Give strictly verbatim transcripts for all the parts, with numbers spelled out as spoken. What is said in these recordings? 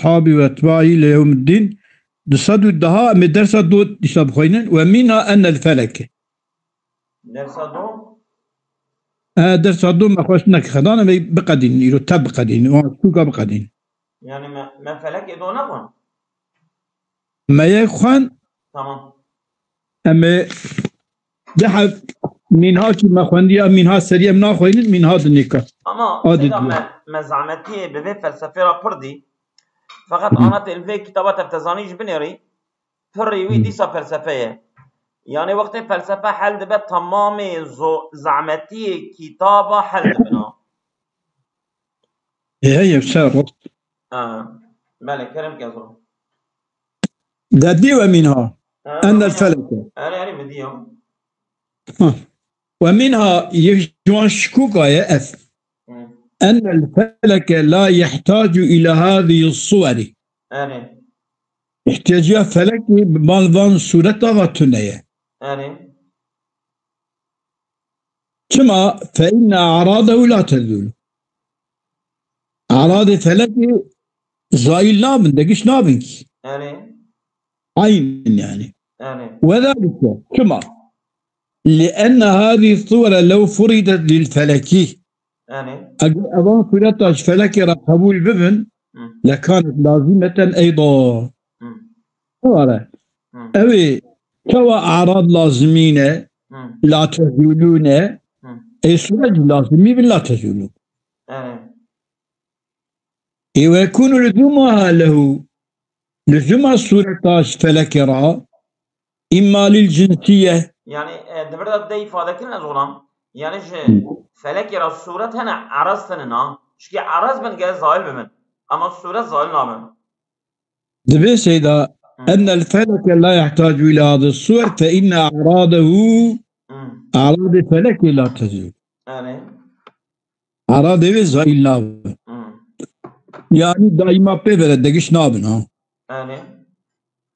ashabî ve etbaî li yewmiddîn. Du sed û deh, em ê dersa do dîsa bixwînin. Ve mîna ennel feleke. Dersa do? E, dersa do me xweş neke xedan, em ê biqedînin, îro te biqedînin, wan stûka biqedînin. Yani me, me felekê do nexwend? Me yek xwend. Tamam. Em ê di heb mînha kî me xwendiya, mînha serî em naxweynin, mînha dinêka. Ama Seyda, me, me zahmetiyê bi vê felsefê re pir dî. Feqet ana tê li vê kitaba teftezanî jî binêrî, pirrî wî dîsa felsefe ye. Yani wextê felsefe hel dibe, temamê zo-, zahmetiyê kitaba hel dibina. Ê, heye, ser rast. Ha, belê, kerem ke zor. Dedî ve mînha. Ha, ennel feleke. Erê, erê, mi diya. Ha. Ve mînha, yek ji wan şikûka ye ev. Hı. Ennel feleke la yehtacu ila hâzî suweri. Erê. Îhtiyacîya felekî bi van, van sûreta va tune ye. Erê. Çima? Fe inne a'radehu la tezûlu. A'radê felekî zayîl nabin, degiş nabin kî. Erê. Eyn in yani. Erê. Ve zalike, çima? Li enne hâzî suwere lew furidet lil felekî. Erê. Eger evan sûreta ji felekê re qebûl bibin, Hı. lekanet lazîmeten eyda. Hı. Were. Hı. Ew ê çawa a'rad lazimî ne, Hı. la tezûlû ne, Hı. ê sûret jî lazimî bin la tezûlû. Erê. Ê we kûnu lizûmaha lehu. Lizûma sûreta ji felekê re, îmma lil cinsiye. Yani, e, di vir de dê îfade kirin ez olam. Yani ji Hı. felekê re sûret hene, eraz tene na. Çikî eraz bin gere zahil bibin. Ama sûret zahil nabin. Dibê Seyda, Hı. ennel feleke la yehtacu ila hâzî suwer fe inne a'radehu, Hı. a'radê felekê la tezûl. Yani. A'radê wê zayîl nabin. Hı. Yani daîma pê vere degiş nabin ha. Yani.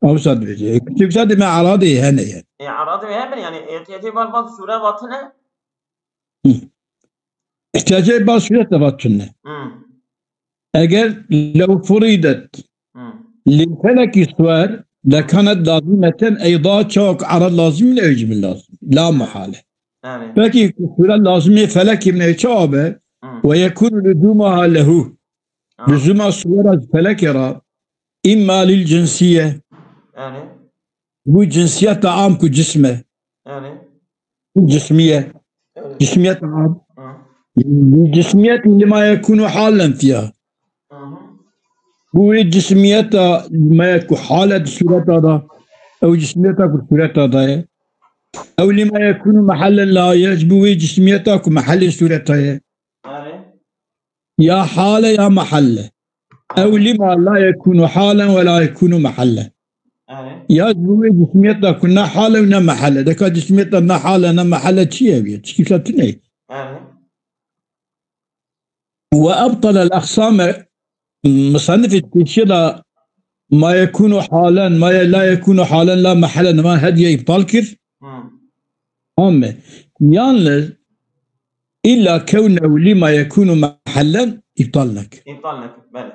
Ewsa dibêje. Kiştê wisa dime a'radê hene ye. E, a'radê wê hene yani, e, ihtiyacê bar van sûre vatine. Hı. Îhtiyacê bar sûret de vatine. Hı. Eger lew furidet Hı. lil felekî suwer lekanet lazîmeten eyda, çawa ku a'rad lazîm ne, ew jî bin lazîm. La muhale. Yani. Peki ku sûre lazimê felekî bin ew çawa be? Hı. Ve yekûnu lizûmaha lehu. Ha. Lizûma suwera ji felekê re îmma lil cinsiye. Yani. Bu cinsiyeta am ku cism e. Yani. Bu cismiye. Evet. Cismiyet am. Ha. Cismiyet lima yekûnu halen fiha. Hı hı. Bu wê cismiyeta lima yekû hale di sureta da. Ew cismiyeta ku sureta da ye. Ew lima yekûnu mehellen la ye. Ji bu wê cismiyeta ku mehellê sureta ye. Yani. Ya hale ya mahelle. Ew lima la yekûnu halen ve la yekûnu mahellen. Evet. Ya ji bo wê cismiyeta ku ne hale û ne mahelle. Deka cismiyeta ne hale ne mahelle çi ye wî? Çi kîsa tune ye? Evet. Ve ebtalel aqsame, musannifê pêşiya da ma yekûnu halen, ma ye-, la yekûnu halen la mahellen, van hediye îptal kir. Hı. Amme. Yalnız illa kewnehu lima yekûnu mahellen îptal nekir. Îptal nekir, belê.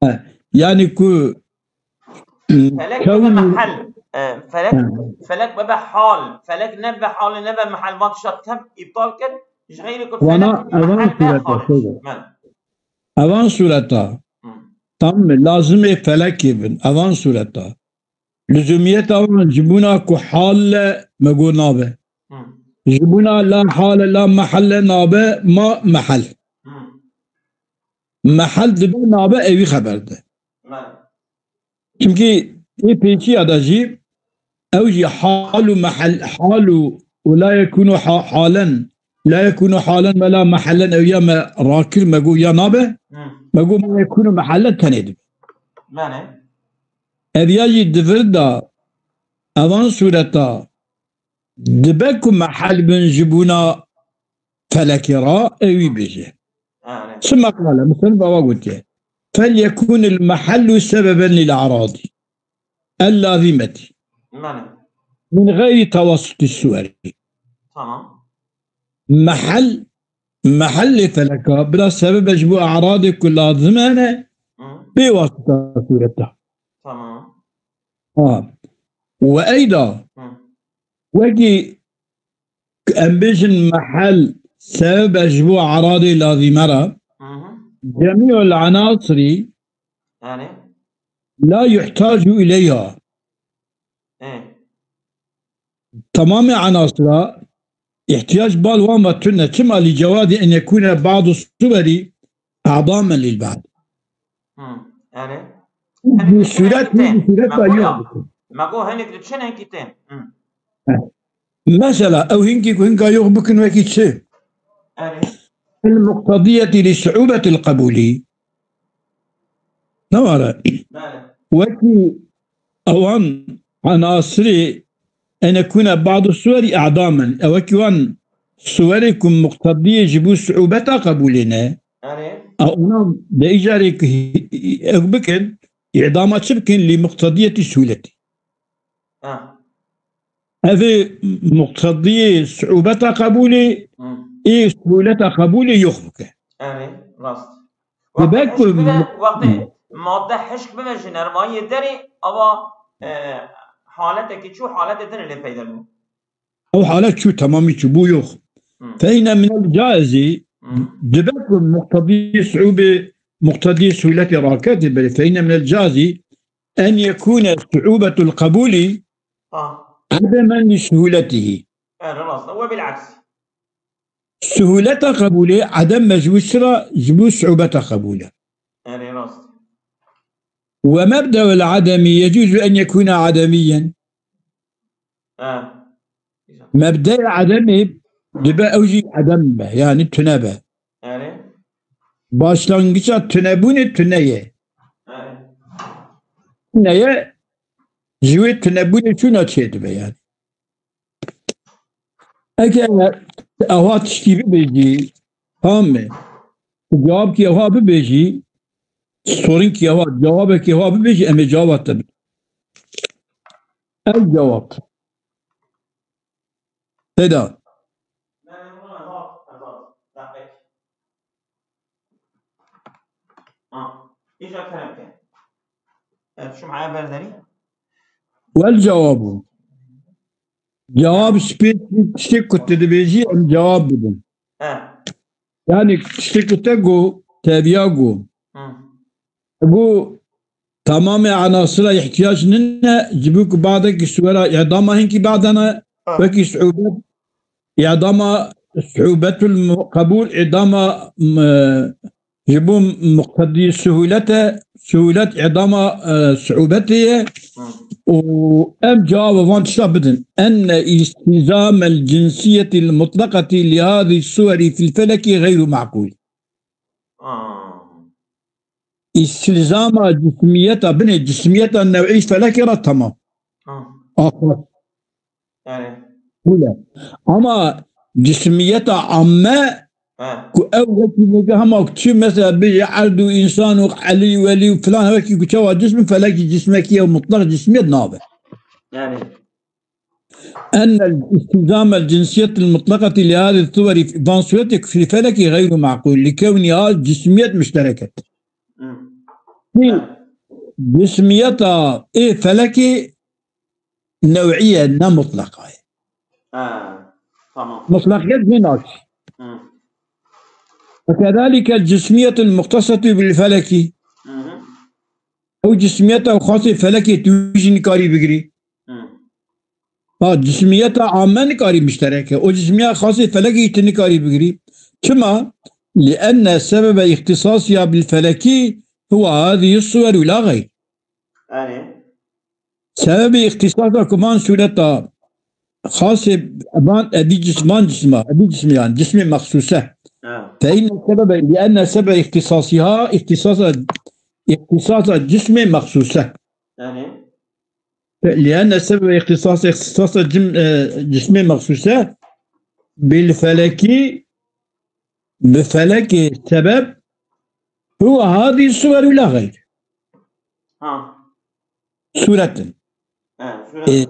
He. Yani ku, m, Felek kewnu- nebe mahal. E, felek, He. felek bebe hal. Felek nebe hal, nebe mahal. Van tişta tev îptal kir. Ji xeyrê ku Wana felek evan mahal be sureta hal. Belê. Evan sureta. Hı. Tam mı? Lazimê felekê bin. Evan sureta. Lüzumiyeta wan ji bûna ku hal e me got nabe. Hı. Ji bûna la hal e, la mahal e nabe ma mahal. Hı. Mahal dibe nabe ewî xeber de. Belê. Çimkî ê pêşiya de jî ew jî hal û mahal, hal û, û la yekûnu ha-, halen, la yekûnu halen ve la mahalen ew ya me rakir me got ya nabe, Hı. me got ma yekûnu mahalen tenê dibe. Belê. Ev ya jî di vir de evan sureta dibe ku mehel bin ji bûna felekê re, ewî bêje. Erê. Çima qale, misin bava gotiye. Fel yekûnil mehellu sebeben lil a'radî. El lazîmetî. Mane. Min xeyrî tewasutî suwerî. Tamam. Mehel, mehellê feleka, bila sebebe ji bo a'radê ku lazim hene, Hı. Bê wasita sûreta. Tamam. Ha. Ve eyda. Hı. Wekî em bêjin mehel sebeb e ji bo eradê lazîme re. Hı hı. Cemî'ul enasirî Yani? La yuhtacu ileyha. E. Tamamê enasira ihtiyac bal wan ve tune. Çima li cewazî en yekûne ba'du suweri a'damen lil ba'd. Hı. Yani? Bu suret, bu suret yok. Me go hinek li çin hinkî tên. Hı. Mesela, ew hinkî ku hinka yox bikin wekî çi? Erê. El muqtadiyeti li su'ubetil qebûlî. Ne were? Bele. Wekî ewan enasirê enekûne ba'du suweri a'damen. Ew wekî wan suwerê ku muqtadiyê ji bo su'ubeta qebûlê ne. Erê. A, ona de îcarê ku ew bikin, îdama çi bikin? Li muqtadiyeti suhuleti. Ha. Ev ê muqtediyê su'ubeta qebûlê, Hı. Ê suhuleta qebûlê yox bike. Erê, rast. Dibe Wextê ku hişk bibe, mu- wextê Hı. Madde hişk bibe ji nervayiyê derê, ava, e, haletekî çû, haletê din lê peyda bû. Ew halet çû, temamî çû, bû yox. Hı. Feyne minel caizî, Hı. Dibe ku muqtediyê su'ubê, muqtediyê suhuletê raketê berê. Feyne minel caizî, en yekûne su'ubetul qebûlî Ha. Edemen li suhuletihî. Erê rast e. We bil'aks. Suhuleta qebûlê edem mecbûr çira ji bo su'ubeta qebûle. Erê rast. Ve mebde'ul edemî yecûzu en yekûne edemiyyen. Ha. Mebde'ê edemê dibe ew jî edem be, yani tune be. Erê. Başlangıça tunebûnê tune ye. Erê. Tune ye, ji wê tunebûnê çûna çêdibe yani. Eger ewa tiştî bibêjî, tamam mı? Cevap ki ewa bibêjî, sorun ki ewa, cevabek ki ewa bibêjî, em ê cevaba te bidin. El cevap. Heda. Wel cewabu. Cewab spesîfîk tiştê ku tu dibêjî em cewab bidin. He. Yani tiştê ku te got, teviya got. Hı. Got tamamê enasira ihtiyac nine, ji bo ku badekî suwera îdama hinkî badene, Ha. Wekî su'ubet, îdama su'ubetul mu-, qebûl, îdama, m-, ji bo muqtedî suhulete, suhulet îdama, e, su'ubetê ye. Hı. Û em cevaba van tişta bidin. Enne îstîzamel cinsiyetil mutlaqetî li hadî suwerî fil felekî xeyru ma'kûl. Ha. Îstilzama cismiyeta, binê cismiyeta new'î felekê re temam. Ha. Axir. Yani. Bûle. Ama cismiyeta amme Ha. Ku ew wekî nege hema ku çi mesela bêje erd û însan û elî welî û filan wekî ku çawa cism felekî cismekî ye û mutlaq cismiyet nabe. Yani. Ennel îstîzamel cinsiyetil mutlaqetî li hadî suwerî van suretê ku fî felekî xeyru ma'kûl. Li kewnî ha cismiyet muştereket. Hı. Fî Ha. cismiyeta ê felekê new'î ye, ne mutlaq e. Ha, tamam. Mutlaqiyet jê nakî. Hı. Ve kedalike cismiyetul muhtasetü bil felekî. Hı hı. Ew cismiyeta xasê felekê tu jî nikarî bigirî. Hı. Ha, cismiyeta amme nikarî muşterek e. O cismiya xasê felekê tu nikarî bigirî. Çima? Li enne sebebe îxtisasiya bil felekî huwa hadî suwer û la xeyr. Erê. Sebebê îxtîsasa ku van sûreta xasê van edî cisman cisma, edî cismiyan, cismê mexsûse. Ha. Fe inne sebebe, li enne sebebe îxtîsasiha, îxtîsasa, îxtîsasa cismê mexsûse. Erê. Fe, li enne sebebe îxtîsasa, îxtîsasa cim-, e, cismê mexsûse, bil felekî, bi felekê sebeb, huwa hadî suwer û la xeyr. Ha. Sûretin. He, sûret. E,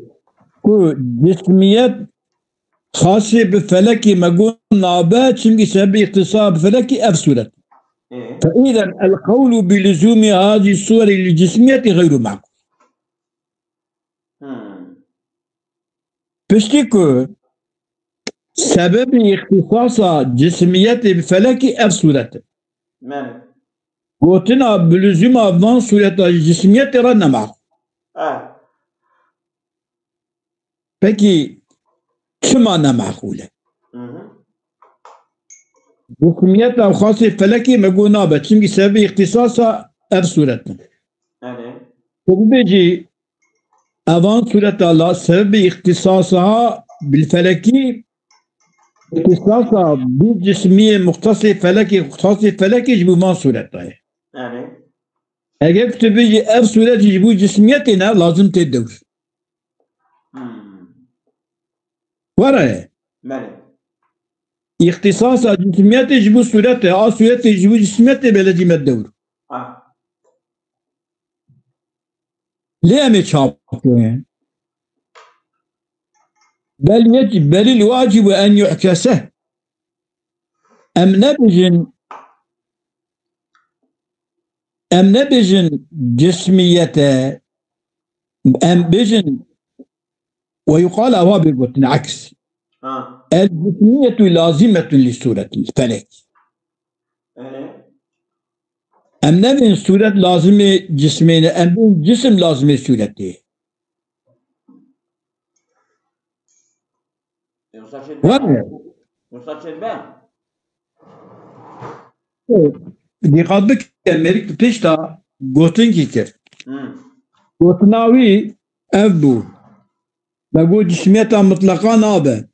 ku cismiyet xasê bi felekê me got nabe, çimkî sebebê îxtîsa bi felekê ev sûret. Ê. فإذا القول بلزوم هذه الصور للجسمية غير معقول. Hmm. Piştî ku sebebê îxtîsasa cismiyetê bi felekê ev sûret e. Belê. Gotina bi luzûma van sûreta ji cismiyetê re ne maqûl. Eh. Pekî çima ne maqûl e? Hı hı. Cismiyeta xasê felekê me got nabe. Çimkî sebebê îxtîsasa ev sûret in. Belê. Tu bibêjî evan sûreta la sebebê îxtîsasa bil felekî, îxtîsasa bi cismiyê muxtasê felekê, muxtasê felekê ji bo van sûreta ye. Belê. Eger tu bêjî ev sûret ji bo cismiyetê ne, lazim tê dewr. Hmm. Were. Belê. Îxtîsasa cismiyetê ji bo sûret e, a sûretê ji bo cismiyetê belê dîme dewr. Ah. Lê em ê çap bikin. Bel yec-, belil wacibu en yu'kese. Em nebêjin, em nebêjin cismiyete, em bêjin, we yuqal, ewa bê gotin, aks. Ha. El cismiyetu lazimetun li suretil felek. Ee? Em nebên sûret lazimê cismê ne, em bên cisim lazimê sûretê. Were. Dîqat bike, mêrik bi pêş de gotinkî kir. Hmm. Gotina wî ev bû. Me got cismiyeta mutleqa nabe.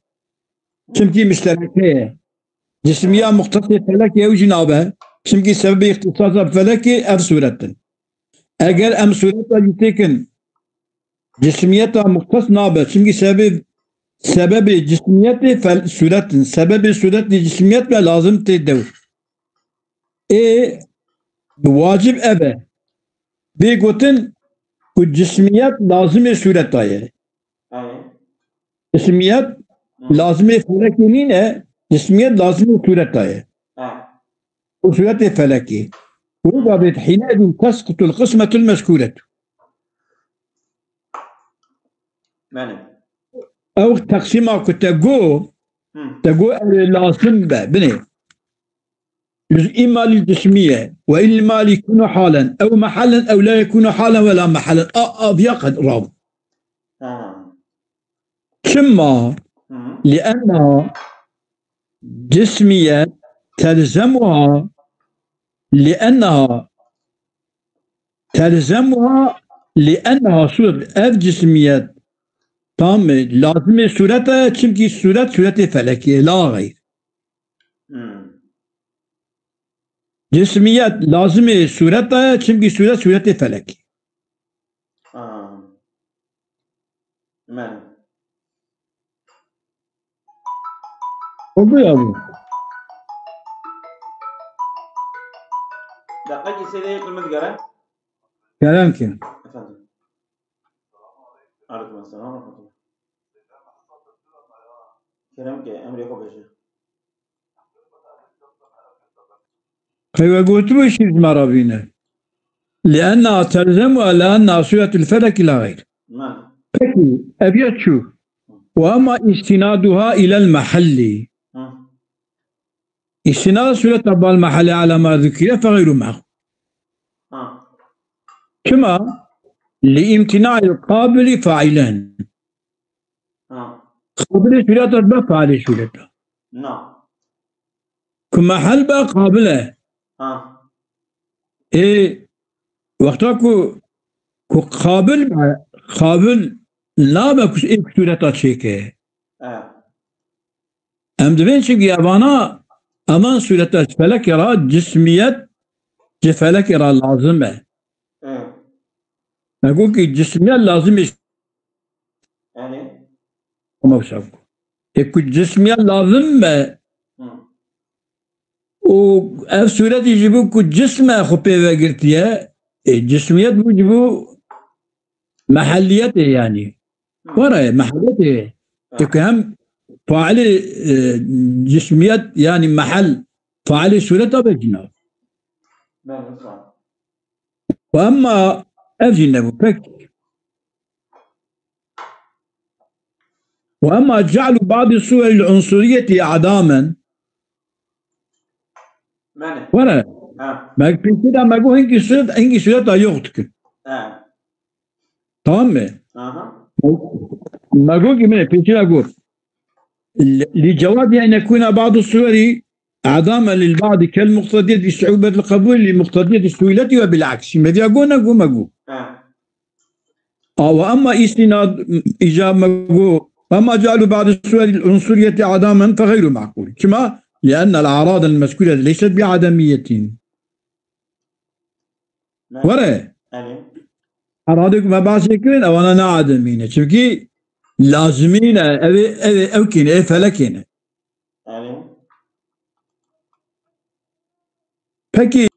Çimkî miştereke ye. Cismiya muxtasê felekê ew jî nabe. Çimkî sebebê îxtîsasa felekê ev sûret in. Eger em sûreta jî têkin, cismiyeta muxtas nabe. Çimkî sebebê, sebebê cismiyetê fel-, sûret in. Sebebê sûretê cismiyet be lazim tê dewr. Ê wacib ev e. Bê gotin ku cismiyet lazimê sûreta ye. Cismiyet lazimê felekê nîne, cismiyet lazimê sûreta ye. Û sûretê felekê. Wê babet hîne edin tesqutul qismetul mezkûretu. Belê. Ew teqsîma ku te got, Hı. te got ew ê lazim be, binê. Îmma lil cismiye ve imma li yekûnu halen ew mehalen ew la yekûnu halen ve la mehalen. A, a, viya qed rav. Ha. Çima? Hı. Lienna cismiye telzemuha, lienna telzemuha, lienna sûret, ev cismiyet tam lazimê sûret e, çimkî sûret, sûretê felekê ye, la xeyr. Hmm. Cismiyet lazimê sûret e, çimkî sûret, sûretê felekê. Ha. Belê. Oldu ya bu. Deqekî sê de yek min digere. Kerem ki. Efendim. Aleyküm selam ve rahmetullah. Kerem ki, emrê xwe bêje. Qey we gotibû şîr ji me re bîne. Lienna telzem ve lienna sûretul felek ila xeyr. Peki, ev ya çû? Ve emma istinaduha ilel mehalli. Istinad sûreta bal mehalli ala ma zukire fe xeyru ma'qul. Çima? Li imtina'il qabili fa'ilen. Qabilê sûreta be failê sûreta. Na. Ku mehel be qabil e. Ha. Ê, wexta ku, ku qabil be, qabil nabe ku ê sûreta çêke. E. Em dibên çi giyabana, eman sûreta felekê ra, cismiyet ji felekê ra lazim e. E. Me got ki cismiyet lazim e. Yanî? Ama wisa ku. E ku cismiyet lazim be, Hı. û ev sûretî ji bo ku cisme xwe pê ve girtiye, e, cismiyet bû ji bo mehelliyetê yanî. Hı. Were, mehelliyetê. Ha. Çünkü hem failê, e, cismiyet yanî mehel failê sûreta be cinav. Belê, sağ ol. وأما، ev jî nebû, pek. وأما جعل بعض الصور العنصرية أعداما. Belê. Were, Ha. me pêşî de me got hingî suret, hingî sureta yok dikin. Ha. Tamam mı? Aha. Me got ki, min pêşî de got. لجواز أن يكون بعض الصور أعداما للبعض كالمقتضية لصعوبة القبول لمقتضية السهولة وبالعكس. Me diya got, ne got, me got. Ha. Aa, وأما استناد إيجاب me got. وأما جعل بعض الصور العنصرية أعداما فغير معقول. Çima? لأن الأعراض المذكورة ليست بعدمية. Belê. Were. Belê. Eradê ku me behsê kirin, ewana ne ademî ne. Çimkî lazimî ne, ev ê, ev ê, ew kî ne, ê felekê ne. Belê. Peki,